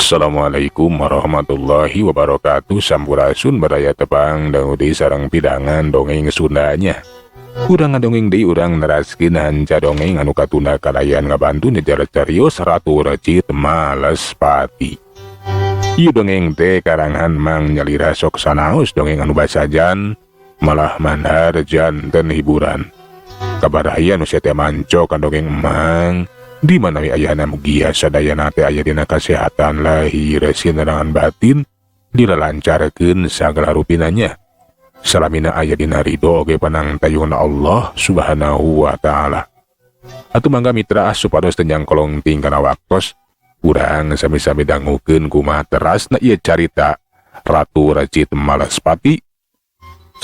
Assalamualaikum warahmatullahi wabarakatuh. Sampurasun, baraya tepang dangu deui sareng pidangan dongeng Sundanya. Urang ngadongeng deui, urang neraskeun hanca dongeng anu katunda kalayan ngabantu nyejar carios Ratu Rejit Malespati. Ieu dongeng teh karangan Mang Nyalira. Sok sanaos dongeng anu basajan malah mandar janten hiburan. Kabaraya nu teh manco kan dongeng emang di mana we ayana, mugia sadayana teh aya dina kasehatan lahir sinerangan batin, dilalancarkeun sagala rupinanya, salamina aya dina ridho oge panangtayungan Allah Subhanahu wa Ta'ala. Atuh mangga, mitra, supados teu nyangkolong kana waktos, urang sami-sami dangukeun kumaha terasna ieu carita Ratu Rajit Malaspati.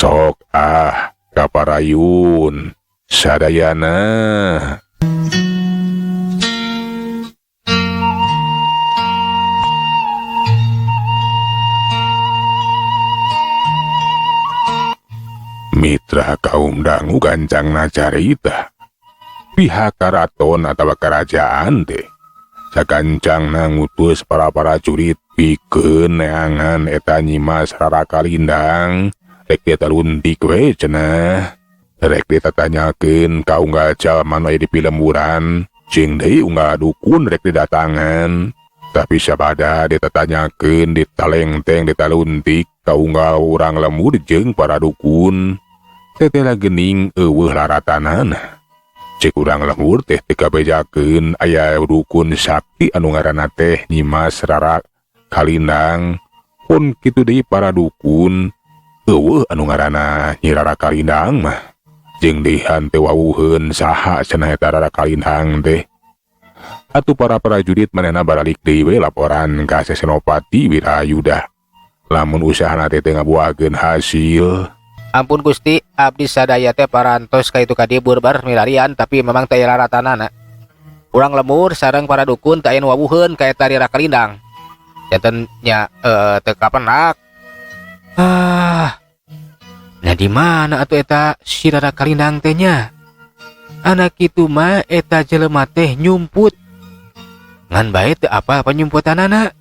Sok ah, kaparayun sadayana. Mitra kaum dangu, gancangna carita, pihak karaton atau kerajaan teh sagancangna ngutus para prajurit pikeun neangan eta Nyimas Rara Kalindang. Rek ditaluntik we cenah, rek ditatanyakeun ka unggal jalma nu aya di pilemburan, jeung deui unggal dukun rek didatangan. Tapi sabada ditatanyakeun, ditalengteng, ditaluntik ka unggal urang lembur jeung para dukun, tetela gening euweuh laratanana. Cek urang lembur teh teu kabejakeun aya dukun sakti anu ngaranna teh Nyimas Rara Kalindang. Pun kitu deui para dukun, euweuh anu ngaranna Nyi Rara Kalindang mah. Jeung deui teu wawuheun saha cenah eta Rara Kalindang teh. Atuh para prajurit manehna baralik deui we laporan ka Senopati Wirayuda lamun usahana teh teu ngabuahkeun hasil. Ampun Gusti, abdi sadaya teh parantos ka itu ka dieu burbar milarian, tapi memang teu aya laratanana. Urang lembur sareng para dukun teu aya nu wawuheun ka eta Rara Kalindang. Janten nya teu kapenak. Ah. Nah, di mana atuh eta si Rara Kalindang teh nya? Anak kitu mah eta jelema teh nyumput. Ngan bae teu apa panyumputanana.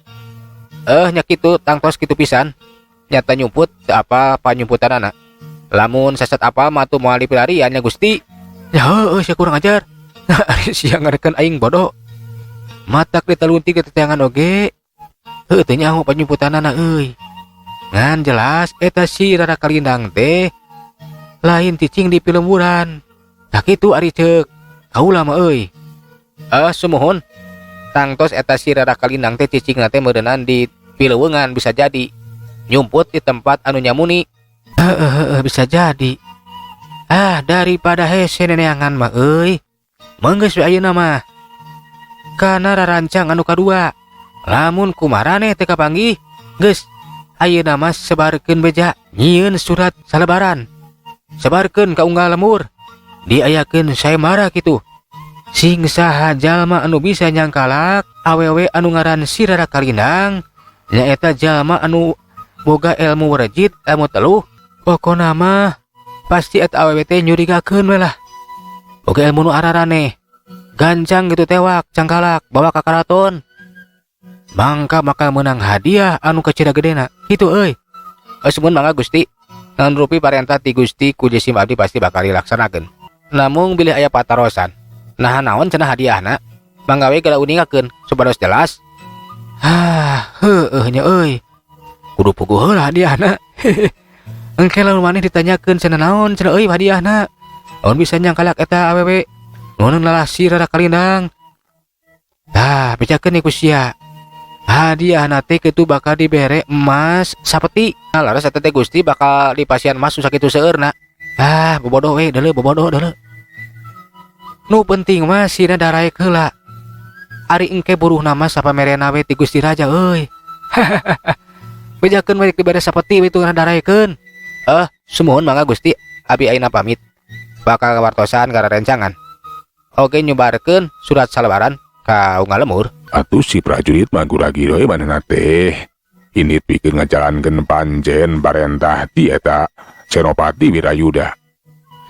Nya kitu, tangtos kitu pisan. Nyata nyumput teu apa panyumputanana. Lamun sasat apa mah tuh moal dipilarian ya, Gusti. Ya heueuh, sia kurang ajar. Ari sia ngarekeun aing bodoh. Matak ditaluntik diteteangan oge. Heuh, teu nyaho panyumputanana euy. Ngan jelas eta si Rara Kalindang teh lain cicing di pilemburan. Tah kitu ari ceuk kaula mah euy. Eh, sumuhun. Tangtos eta si Rara Kalindang teh cicingna teh meureunan di pileuweungan, bisa jadi nyumput di tempat anu nyamuni. Heeh heeh, bisa jadi. Ah, daripada hese neneangan mah euy. Meunggeus we ayeuna mah. Kana rarancang anu kadua. Lamun kumaraneh teu kapanggih, geus ayeuna mah sebarkeun beja, nyieun surat salebaran. Sebarkeun ka unggal lembur. Diayakeun sayembara kitu. Sing saha jalma anu bisa nyangkalak awewe anu ngaran si Rara Kalindang, nyaeta jalma anu boga ilmu werejit, ilmu teluh. Pokona mah pasti eta awewe teh nyurigakeun we lah. Boga ilmu nu araraneh. Gancang gitu tewak, cangkalak, bawa ka karaton. Mangka bakal menang hadiah anu kacida gedena. Kitu euy. Eh, sumuhun mangga, Gusti. Naon rupi parentah ti Gusti ku jisim abdi pasti bakal dilaksanakeun. Namung bilih aya patarosan. Nah, naon cenah hadiahna? Mangga we geura uningakeun supados jelas. Ah, heueuh nya euy. Kudu puguh heula hadiahna. Engke lamun maneh ditanyakeun cenah, naon cenah euy hadiahna? Lamun bisa nyangkalak eta awewe nu lalasi Rara Kalindang. Tah, bejakeun ku sia. Hadiahna teh kitu bakal dibere emas sapeti. Nah, laras eta teh, Gusti, bakal dipasihan emas nu sakitu seueurna. Ah, bobodoh we, deuleu bobodoh deuleu. Nu penting mah sina daraek heula. Ari engke buruhna mah sapamerena we ti Gusti Raja euy. Bejakeun we dibere sapeti we teu daraekeun. Eh, sumuhun mangga, Gusti, abi ayeuna pamit. Bakal ngawartosan kana rencangan. Oge nyebarkeun surat salebaran ka unggal lembur. Atuh si prajurit mah guragiro we manehna teh. Ini pikeun ngajalankeun panjen parentah ti eta Senopati Wirayuda.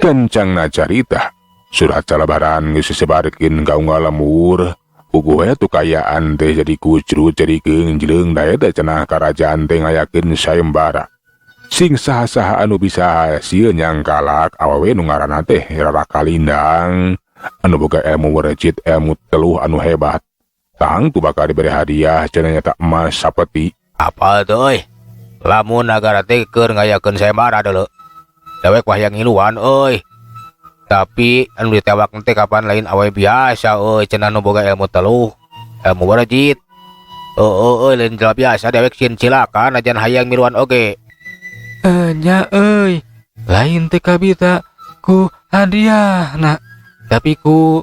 Gancangna carita, surat salebaran geus disebarkeun ka unggal lembur. Puguh we tuh kaayaan teh jadi kucrut, jadi geungjleung, da eta cenah karajaan teh ngayakeun sayembara. Sing saha-saha anu bisa sieun nyangkalak awewe nu ngaranna teh Rara Kalindang anu boga ilmu werejit, ilmu teluh anu hebat. Tangtu bakal diberi hadiah cenah, nyata emas sapeti. Apa tuh euy? Lamun nagara teh keur ngayakeun sayembara deuleu. Dewek wah yang ngiluan euy. Tapi anu ditewak teh kapan lain awewe biasa euy, cenah nu boga ilmu teluh, ilmu werejit. Oh, oh, lain jelema biasa, dewek sieun cilaka najan hayang miluan oge. Nya euy, lain teh kabita ku hadiahna, tapi ku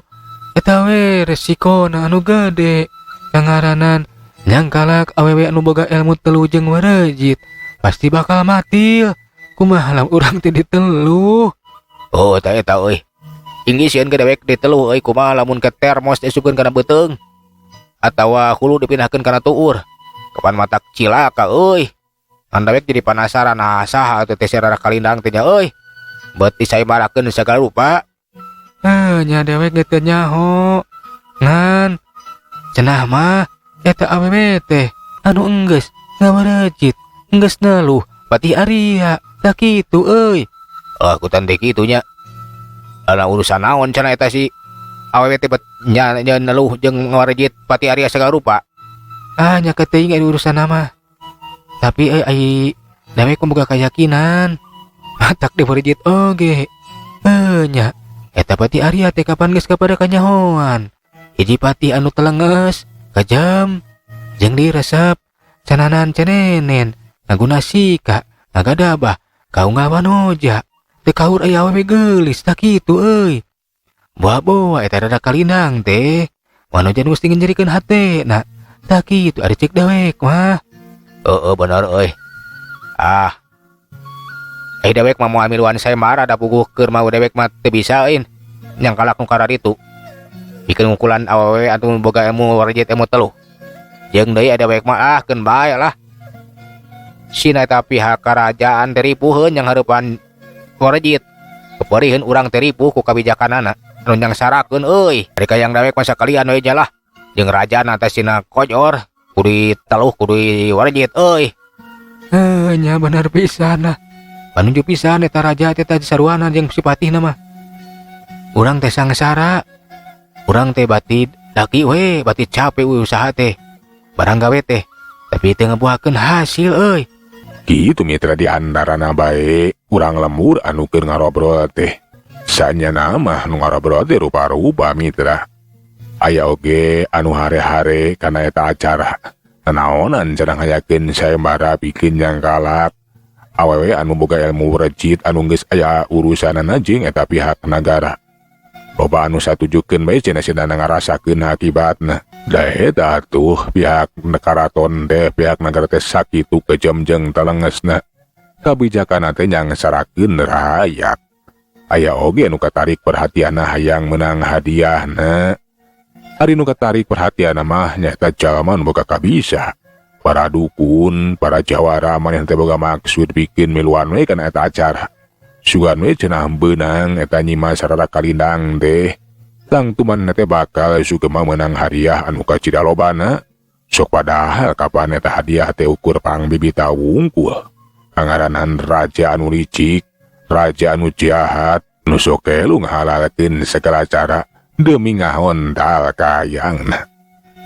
eta we resikona anu gede. Kangaranan nyangkalak awewe anu boga ilmu teluh jeung werejit pasti bakal matil. Kumaha lamun urang teh diteluh? Oh, eta eta euy. Inggi sieun ke dewek diteluh euy, kumaha lamun ke termos diasupkeun kana beuteung atawa hulu dipindahkeun kana tuur. Kapan matak cilaka euy. Ngan dewek jadi penasaran, nah saha atuh teh si Rara Kalindang teh nya euy. Bet disayembarakeun sagala rupa. Eh, nya dewek ge teu nyaho. Ngan cenah mah eta awewe teh anu enggeus ngawerejit, enggeus neluh Patih Arya. Tah kitu euy. Oh, aku tante kitu nya. Ana urusan naon cenah eta si awewe teh bet nya nya neluh jeung ngawarejit Patih Arya segala rupa? Ah, nya teuing aya urusan mah. Tapi euy, ai dewek mah boga keyakinan. Matak diwerejit oge. Eh nya, eta Patih Arya teh kapan geus kapada kanyahoan. Hiji patih anu telenges, kejam, jeung diresep, cananan cenenen, ngaguna sika, ngagadabah, kaunggal wanoja. Teu kaur aya awewe geulis, tah kitu euy. Boa-boa eta Rara Kalindang teh, wanoja nu geus nyerikeun hatena. Tah kitu ari ceuk dewek mah. Heeh, bener euy. Ah. Eh, dewek mah moal miluan sayembara, da puguh keur mau dewek mah teu bisa euy. Nyangkalak nu kararitu. Pikeun ngukulan awewe anu boga ilmu warejit, ilmu teluh. Jeung deui dewek mah ah keun bae lah. Sina eta pihak kerajaan teh ripuheun yang hareupan warejit. Keperiheun urang teh ripuh ku kabijakanana. Anu nyangsarakeun euy. Ari kayang dewek mah sakalian we nya lah. Jeung rajana teh sina kojor. Kudu diteluh, kudu diwarejit euy. Eh, nya bener pisan lah. Panunjuk pisan eta raja teh tadi saruana jeung si patihna mah. Urang teh sangsara. Urang teh bati daki we, bati capek we usaha teh. Barang gawe teh, tapi teu ngabuahkeun hasil euy. Kitu mitra, di antarana bae urang lembur anu keur ngarobrol teh. Sanyana mah nu ngarobrol teh rupa-rupa, mitra. Aya oge anu hare-hare kana eta acara. Naonan cenah ngayakeun sayembara pikeun nyangkalak awewe anu boga ilmu rejit anu geus aya urusanana jeung eta pihak nagara. Loba anu satujukeun bae cenah, cenah ngarasakeun akibatna. Da eta atuh pihak karaton teh, pihak nagara teh sakitu kejam jeung telengesna. Kabijakan teh nyangsarakeun rakyat. Aya oge anu katarik perhatianna hayang menang hadiahna. Ari nu katarik perhatianna mah nyaeta jalma nu boga kabisa. Para dukun, para jawara maneh teh boga maksud bikin miluan we kana eta acara. Sugan we cenah beunang eta Nyimas Rara Kalindang teh. Tangtu manehna teh bakal sugema meunang hadiah anu kacida lobana. Sok padahal kapan eta hadiah teh ukur pangbibita wungkul. Pangaranan raja anu licik, raja anu jahat, nu sok elu ngahalalkeun segala cara demi ngahontal kayangna.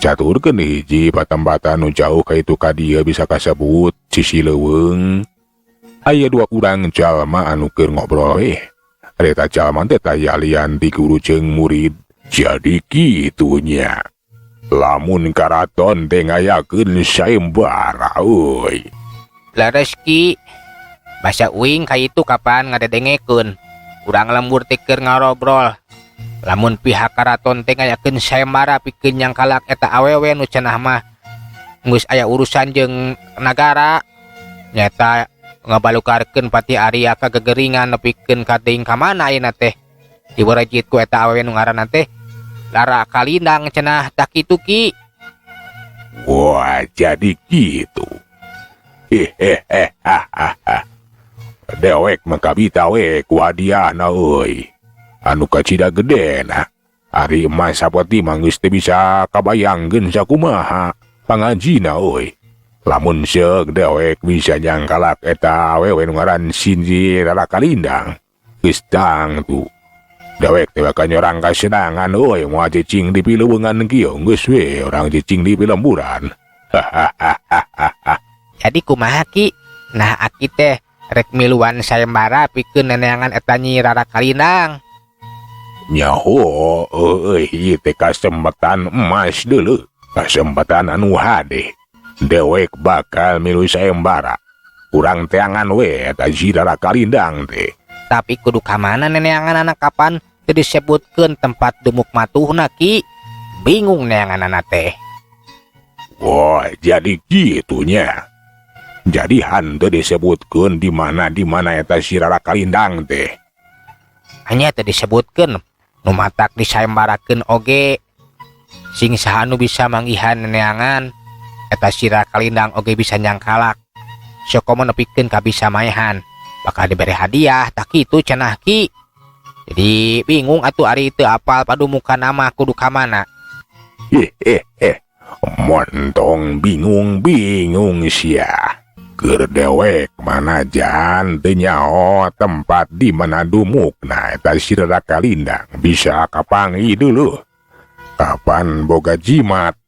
Caturkeun di hiji patempatan nu jauh ka itu ka dieu bisa kasebut sisi leuweung. Aya dua urang jalma anu keur ngobrol we. Eta jalma teh taya lian ti guru jeung murid. Jadi kitu nya. Lamun karaton teh ngayakeun sayembara euy. Leres, Ki. Basa uing ka itu kapan ngadedengekeun. Urang lembur teh keur ngarobrol. Lamun pihak karaton teh ngayakeun sayembara pikeun nyangkalak eta awewe nu cenah mah geus aya urusan jeung nagara. Nyata ngabalukarkeun Patih Arya ka gegeringan nepikeun ka teuing ka mana ayeuna teh. Diwerejit ku eta awewe nu ngaranna teh Lara Kalindang cenah, tah kitu, Ki. Wah, jadi gitu. Hehehe. Dewek mah kabita we ku hadiahna euy. Anu kacida gedena. Ari emas sapeti mah geus teu bisa kabayangkeun sakumaha pangajina euy. Lamun seuk dewek bisa nyangkalak eta awewe nu ngaran si Nyi Rara Kalindang. Geus tangtu. Dewek teh bakal nyorang kasenangan euy moal cicing di pileungan kieu geus we urang cicing di pilemburan. Jadi kumaha, Ki? Nah, aki teh rek miluan sayembara pikeun neneangan eta Nyi Rara Kalindang. Nyaho euy, ieu teh kasempatan emas deuleu. Kasempatan anu hade. Dewek bakal milu sayembara. Urang teangan we eta si Rara Kalindang teh. Tapi kudu ka mana neneangan anak, kapan teu disebutkeun tempat dumuk matuhna, Ki? Bingung neanganana teh. Wah, jadi gitunya. Jadi hanteu disebutkeun di mana eta si Rara Kalindang teh. Hanya teu disebutkeun, nu matak disayembarakeun oge sing saha nu bisa manggihan neneangan eta si Rara Kalindang oge bisa nyangkalak. Sokomo nepikeun ka bisa maehan bakal diberi hadiah, tah kitu cenah, Ki. Jadi bingung atuh, ari teu apal padumukan mah kudu ka mana. Hehehe. Montong bingung-bingung sia. Keur dewek mana jan teu nyaho tempat di mana dumukna eta si Rara Kalindang bisa kapanggih dulu. Kapan boga jimat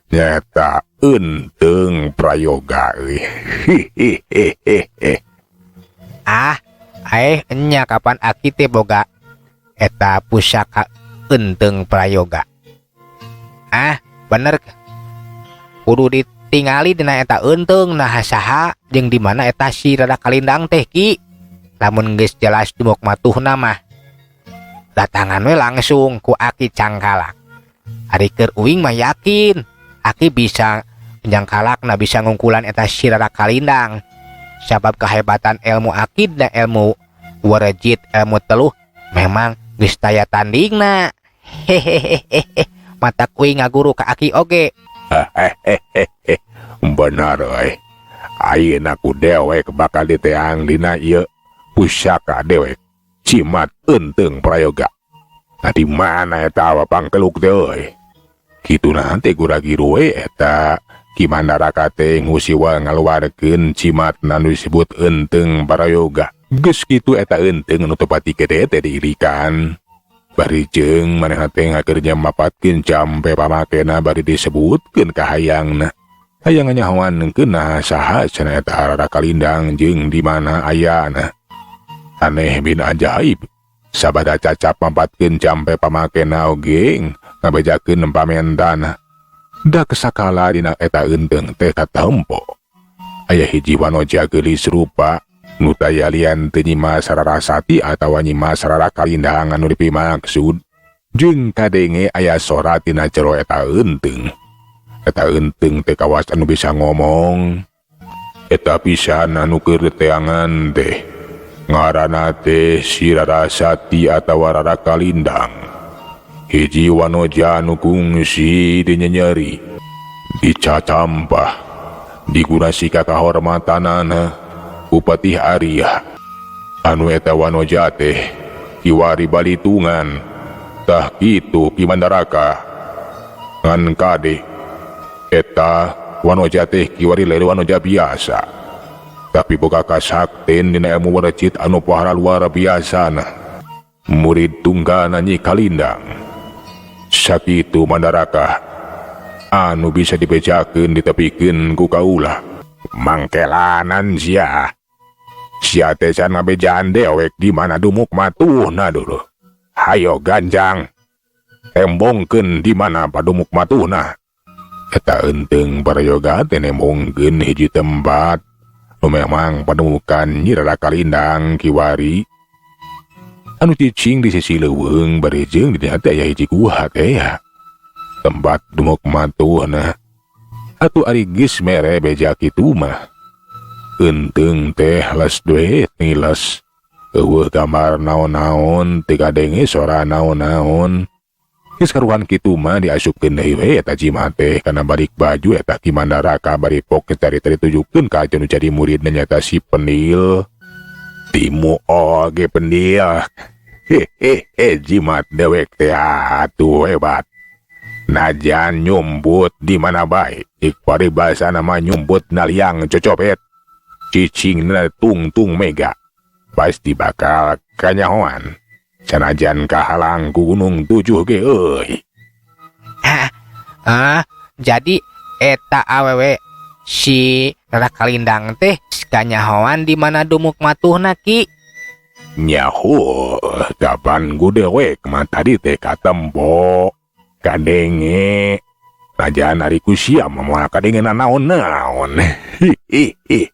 nyata Eunteung Prayoga euy. Hehehehe. Ah, eh enya, kapan aki teh boga eta pusaka Eunteung Prayoga? Ah, bener, kudu ditingali dina eta eunteung nah saha jeung di mana eta si Rara Kalindang teh, Ki. Lamun geus jelas dumuk matuhna mah datangan we langsung ku aki cangkalak. Ari keur uing mah yakin aki bisa nyangkalakna, bisa ngungkulan eta si Rara Kalindang, sabab kehebatan ilmu aki dan ilmu warejit, ilmu teluh memang geus taya tandingna. Hehehehe, matak uing ngaguru ka aki oge. Hehehe. Benar euy. Ayeuna ku dewek bakal diteang dina ieu pusaka dewek. Jimat Eunteung Prayoga. Nah, di mana eta pangkeluk teh euy? Kitu nanti gura-giru we eta Ki Mandaraka teh ngusiwa ngaluarkeun jimat nu disebut Eunteung Prayoga. Geus kitu eta eunteung nu teu pati gede teh diirikan. Bari jeung manehna teh ngakerja mapatkeun jampe pamakena bari disebutkeun ka hayangna. Hayang nyahoankeun nah saha cenah eta Rara Kalindang jeung di mana ayana. Aneh bin ajaib. Sabada cacap mampatkeun jampe pamakena oge ngabejakeun pamentana. Da sakala dina eta eunteung teh katempo. Aya hiji wanoja geulis rupa nu taya lian teu Nyimas Rarasati atawa Nyimas Rara Kalindang anu dipimaksud. Jeung kadenge aya sora tina jero eta eunteung. Eta eunteung teh kawas anu bisa ngomong. Eta pisan anu keur teangan teh. Ngaranna teh si Rarasati atawa Rara Kalindang. Hiji wanoja anu kungsi dinyenyeri, dicacampah, digunasi kahormatanana Bupati Arya. Anu eta wanoja teh kiwari balitungan, tah kitu Ki Mandaraka. Ngan kade eta wanoja teh kiwari lain wanoja biasa. Tapi boga kasakten dina ilmu warecit anu pohara luar biasana. Murid tunggalna Nyi Kalindang. Sakitu Mandaraka anu bisa dibejakeun ditepikeun ku kaula. Mangkelanan sia. Sia teh can ngabejaan dewek di mana dumuk matuhna dulu. Hayo ganjang. Tembongkeun di mana padumuk matuhna. Eta Eunteung Prayoga teh nembongkeun hiji tempat nu memang panemukan Nyi Rara Kalindang kiwari anu cicing di sisi leuweung bari jeung di dinya teh aya hiji guha teh ya. Tempat dumuk matuhna. Atuh ari geus mere beja kitu mah. Eunteung teh les duet ngiles. Eueuh gambar naon-naon, teu kadenge sora naon-naon. Geus karuhan kitu mah diasupkeun deui we eta jimat teh kana balik baju eta Ki Mandaraka bari pok cari-cari tujukeun ka nu jadi muridna nyata si Penil. Timu oge Penil. Hehehe, jimat dewek teh atuh hebat. Najan nyumput di mana bae, ik paribasana mah nyumput na liang cocopet. Cicingna tungtung mega. Pasti bakal kanyahoan. Sanajan kahalang ku gunung tujuh ge euy. Ah, jadi eta awewe si Rara Kalindang teh kanyahoan di mana dumuk matuhna, Ki? Nyaho, kapan ku dewek mah tadi teh katempo kadenge. Najan ari ku sia mah moal kadenge naon-naon. Hihihi.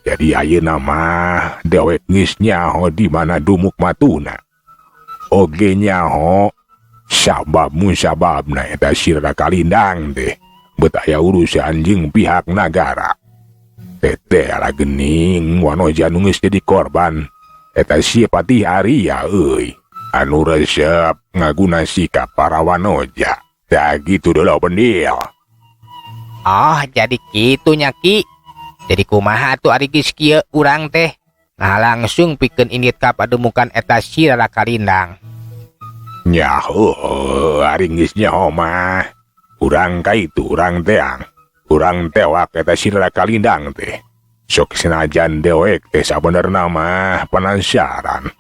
Jadi ayeuna mah dewek geus nyaho di mana dumuk matuna. Oge nyaho sabab musababna eta si Rara Kalindang teh bet aya urusan jeung pihak nagara. Teteh ala geuning wanoja nu geus jadi korban. Eta si Patih Arya euy. Anu resep ngaguna sikap para wanoja. Tah gitu dulu pendil. Oh, jadi kitu nya, Ki. Jadi kumaha atuh ari geus kieu urang teh? Nah, langsung pikeun indit ka pademukan eta si Rara Kalindang. Nyaho, ari geus nyaho mah. Urang ka itu urang teang. Urang tewak eta si Rara Kalindang teh. Sok senajan dewek teh sabenerna mah penasaran.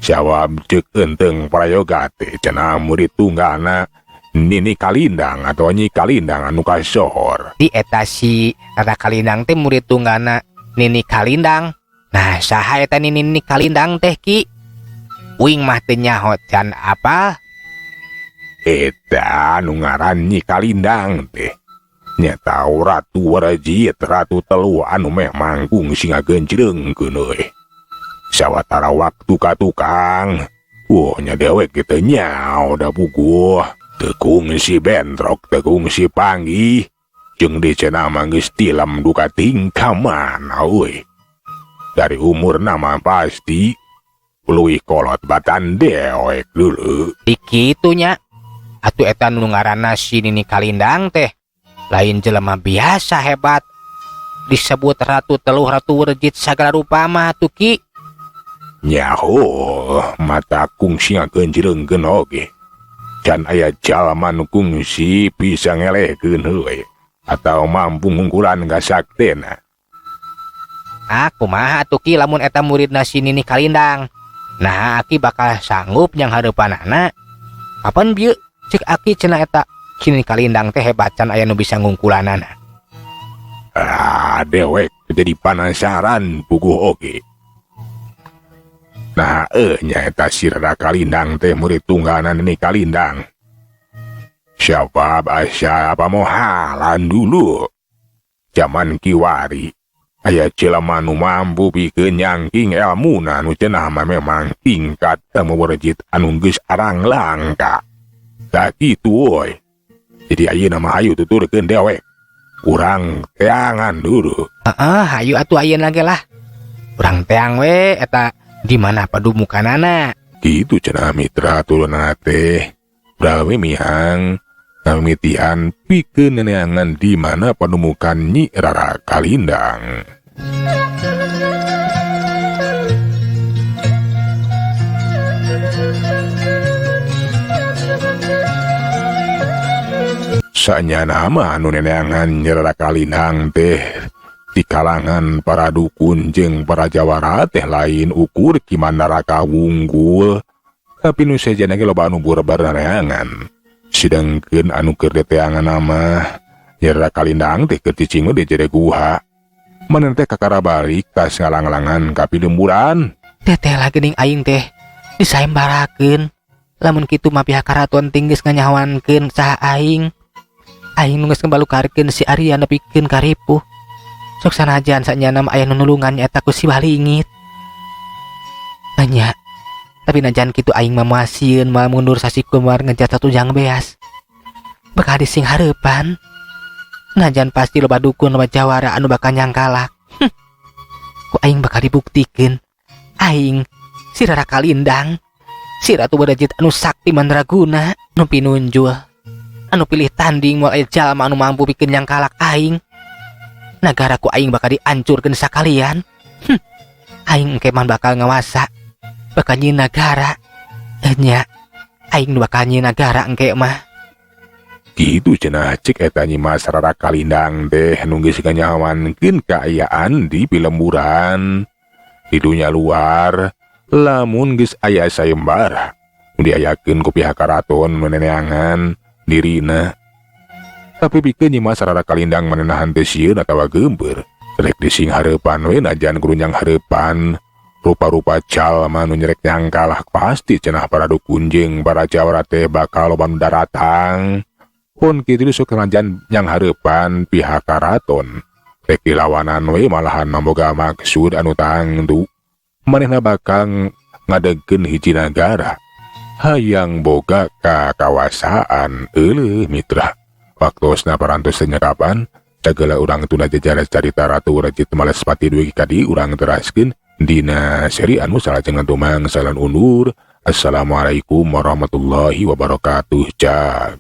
Jawab ceuk enteng prayoga teh cenah murid tunggalna Nini Kalindang atau Nyi Kalindang anu kasohor. Di eta si Rara Kalindang teh murid tunggalna Nini Kalindang. Nah, saha eta Nini Nini Kalindang teh, Ki? Uing mah teu nyaho can apa? Eta anu ngaran Nyi Kalindang teh. Nyata Ratu Warajit, Ratu Telu anu meh mangkung singa genjrengkeun euy. Sawatara waktu ka tukang, wah nya dewek kitu nyaho da puguh. Teu kungsi bentrok, teu kungsi panggih. Jeung di cenah mah geus tilem duka tingkah mana euy. Dari umurna mah pasti leuwih kolot batan dewek dulu. Di kitu nya. Atuh eta nu ngaranna si Nini Kalindang teh lain jelema biasa hebat. Disebut Ratu Teluh, Ratu Werjit sagala rupa mah atuh, Ki. Nyaho, mata kungsi ngagenjrengkeun oge. Can aya jalma nu kungsi bisa ngelehkeun heuy atau mampu ngungkulan kasaktena. Ah, kumaha atuh, Ki, lamun eta muridna si Nini Kalindang? Nah, Aki bakal sanggup yang hareupanana. Kapan bieu cek Aki cenah eta si Nini Kalindang teh hebat can aya nu bisa ngungkulanana. Ah, dewek jadi penasaran puguh oge. Nah, nya eta si Rara Kalindang teh murid tunggalna Nini Kalindang. Siapa asa apa mohalan dulu. Zaman kiwari aya jelema nu mampu pikeun nyangking elmuna nu cenah mah memang tingkat ilmu werjit anu geus arang langka. Tah kitu euy. Jadi ayeuna mah hayu tuturkeun dewek. Urang teangan dulu. Heeh, hayu atuh ayeuna ge lah. Urang teang we eta di mana padumukanana. Kitu cenah mitra turunana teh. Brawe mihang ngamitian pikeun neneangan di mana pademukan Nyi Rara Kalindang. Sanyana mah anu neneangan Nyi Rara Kalindang teh di kalangan para dukun jeung para jawara teh lain ukur Ki Mandaraka wunggul, tapi nu sejenna ge loba anu burbar neangan. Sedangkeun anu keur diteangan mah Nyi Rara Kalindang teh keur cicing we di jere guha. Manehna teh kakara balik tas ngalanglangan ka pilemburan. Teteh lah geuning aing teh disayembarakeun. Lamun kitu mah pihak karaton tinggeus nganyawankeun saha aing. Aing nu geus ngabalukarkeun si Arya nepikeun ka ripuh. Sok sanajan sanyana mah aya nu nulungan nyaeta ku si Balingit. Anya, tapi najan kitu aing mah moal sieun moal mundur sasiku moal ngejar satujang beas. Bakal dising hareupan. Najan pasti loba dukun loba jawara anu bakal nyangkalak. Ku aing bakal dibuktikeun. Aing si Rara Kalindang, si Ratu Werjit anu sakti mandraguna, nu pinunjul, anu pilih tanding moal aya jalma anu mampu pikeun nyangkalak aing. Nagara ku aing bakal dihancurkeun sakalian. Aing engke mah bakal ngawasa, bakal nyieun nagara. Nya aing nu bakal nyieun nagara engke mah. Kitu cenah cek eta Nyi Mas Rara Kalindang teh nu geus nganyawankeun kaayaan di pilemburan. Di dunya luar lamun geus aya sayembara nu diayakeun ku pihak karaton nu neneangan dirina. Tapi pikeun Nyi Mas Rara Kalindang manehna henteu sieun atawa geumpeur. Rek dising hareupan we najan kudu nyang hareupan. Rupa-rupa jalma nu nyerek nyangkalah pasti cenah para dukun jeung para jawara teh bakal loba nu daratang. Pun kitu sok najan nyang hareupan pihak karaton. Rek dilawanan we malahan mamboga maksud anu tangtu. Manehna bakal ngadegkeun hiji nagara. Hayang boga kakawasaan euleuh mitra. Waktosna parantos teu nyakapan, cagela urang tunda jajara carita Ratu Rejit Malespati dugi ka dieu urang teraskeun dina seri anu salajengna tumang salan undur. Assalamualaikum warahmatullahi wabarakatuh. Cag.